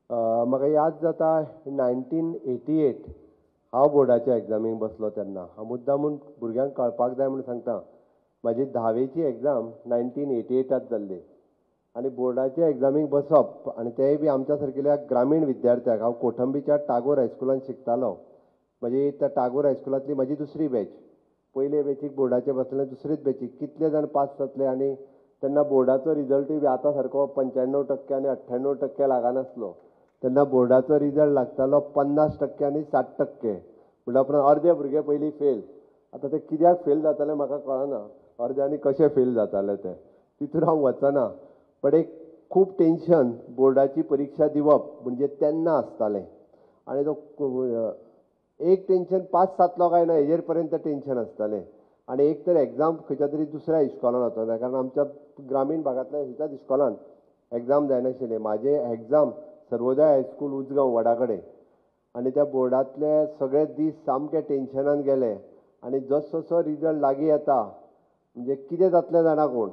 म्हाका याद जाता 1988 हांव बोर्डाच्या एग्जामीक बसलो तेन्ना. हांव मुद्दाम म्हूण भुरग्यांक कळपाक जाय म्हूण सांगता, म्हाजी धावेची एग्जाम 1988 जाल्ली आनी बोर्डाच्या एग्जामीक बसप आनी तेंय बी आमच्या सारकेल्या ग्रामीण विद्यार्थ्याक. हांव कोठंबीच्या टागोर हायस्कुलान शिकतालो. म्हजी त्या टागोर हायस्कुलांतली म्हजी दुसरी बॅच. पयले बॅचीक बोर्डाचे बसले, दुसरेच बॅचीक कितले जाण पास जातले. आनी तेन्ना बोर्डाचो रिजल्टूय बी आतां सारको 95% आनी 98% लागनासलो. तेन्ना बोर्डाचो रिजल्ट लागतालो 50% आनी 60%. म्हणल्या उपरांत अर्दे भुरगे पयलीं फेल. आतां ते कित्याक फेल जाताले म्हाका कळना, अर्द्यांनी कशें फेल जाताले ते, तितून हांव वचना. बट एक खूब टेंशन बोर्डाची परिक्षा दिवप म्हणजे तेन्ना आसतालें. आनी तो एक टेंशन पास जातलो काय ना हेजेर पर्यंत टेंशन आसतालें. आनी एक तर एग्जाम खंयच्या तरी दुसऱ्या इस्कॉलान वचना, कारण आमच्या ग्रामीण भागांतल्या खंयच्याच इस्कॉलान एग्जाम जायनाशिल्लें. म्हाजें एग्जाम सर्वोदय हायस्कूल उजगांव वडा कडेन. आनी त्या बोर्डांतले सगळे दीस सामके टेंशनान गेले. आनी जसो रिजल्ट लागीं येता म्हणजे कितें जातलें जाणा कोण,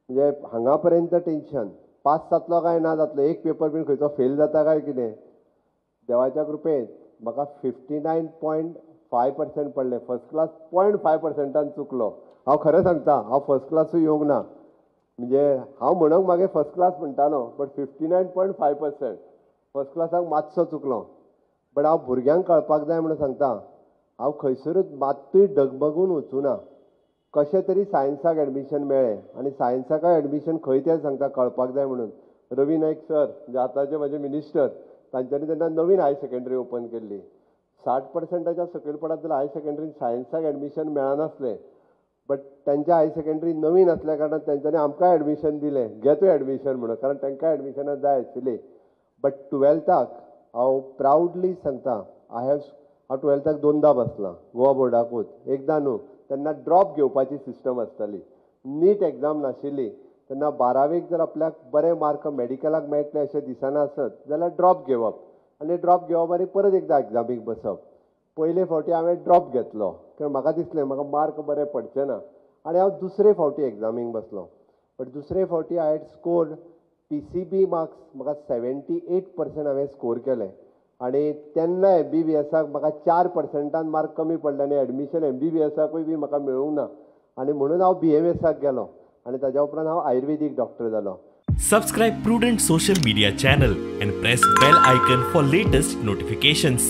म्हणजे हांगा पर्यंत टेंशन, पास जातलो काय ना जातलो, एक पेपर बीन खंयचो फेल जाता काय कितें. देवाच्या कृपेन म्हाका 59.5% पडले. फर्स्ट क्लास 0.5% चुकलो. हांव खरें सांगता, हांव फर्स्ट क्लासूय येवंक ना. म्हणजे हांव म्हणूंक मागीर फर्स्ट क्लास म्हणटालो, बट 59.5% फर्स्ट क्लासाक मातसो चुकलो. बट हांव भुरग्यांक कळपाक जाय म्हणून सांगता, हांव खंयसरूच मात्तूय डगमगून वचूना. कशें तरी सायन्साक एडमिशन मेळ्ळें आनी सायन्साकय एडमिशन खंय तें सांगता कळपाक जाय म्हणून. रवी नायक सर जे आतांचे म्हाजे मिनिस्टर, तांच्यांनी तेन्ना नवीन हायर सेकेंडरी ओपन केल्ली. 60% सकयल पडत जाल्यार हायर सेकेंडरीन सायन्साक एडमिशन मेळनासलें. बट तांच्या हायर सेकेंडरी नवीन आसल्या कारणान तांच्यांनी आमकांय एडमिशन दिलें, घे तूं एडमिशन म्हणून, कारण तांकां एडमिशनां जाय आशिल्ली. बट टुवेल्थाक हांव प्रावडली सांगता, हांव टुवेल्थाक दोनदां बसलां गोवा बोर्डाकूच, एकदां न्हू. तेन्ना ड्रॉप घेवपाची सिस्टम आसताली, नीट एग्जाम नाशिल्ली. तेन्ना बारावेक जर आपल्याक बरे मार्क मेडिकलाक मेळटले अशें दिसना आसत जाल्यार ड्रॉप घेवप आनी ड्रॉप घेवप आनी परत एकदां एग्जामीक बसप. पयले फावटी हांवें ड्रॉप घेतलो कारण म्हाका दिसलें म्हाका मार्क बरे पडचे ना, आनी हांव दुसरे फावटी एग्जामीक बसलो. बट दुसरे फावटी I had scored PCB marks, म्हाका 78% हांवें स्कोर केले. आनी तेन्ना MBBSाक म्हाका 4% मार्क कमी पडले आनी एडमिशन MBBSाकूय बी म्हाका मेळूंक ना. आनी म्हणून हांव BMSाक गेलो आनी ताज्या उपरांत हांव आयुर्वेदीक डॉक्टर जालो. Subscribe Prudent social media channel and press bell icon for latest notifications.